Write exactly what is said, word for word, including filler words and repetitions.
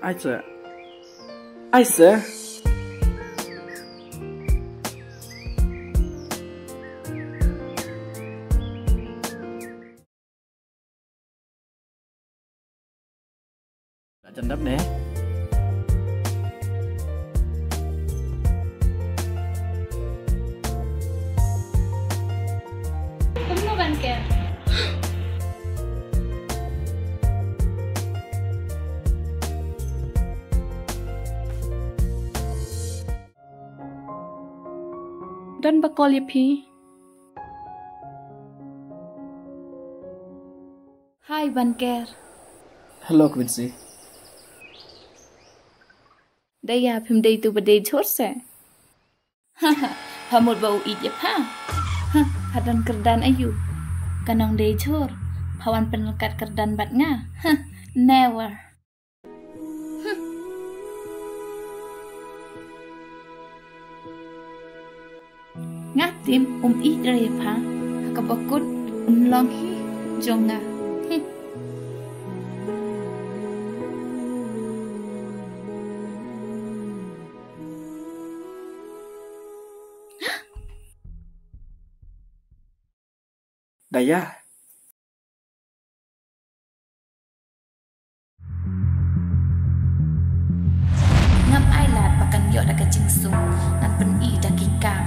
Ai se. Ai se. Jan dap ne. Kumno ban ker? Don ba call ïa phi. Hi, Banker. Hello, Quincy. Daya, phim dei tu ba dei jhur se. Pha mut ba u ïeit ïa pha. Pha don kyrdan aïu? Ka nong dei jhur. Pha wan pynlynkat kyrdan bad nga. Never. Nga tip um ïeit re ïa pha, ha kaba kut un long hi jong nga. Daya. Ngam ai lad ba kan ïoh da ka jingsuk, ngan pyni da ki kam.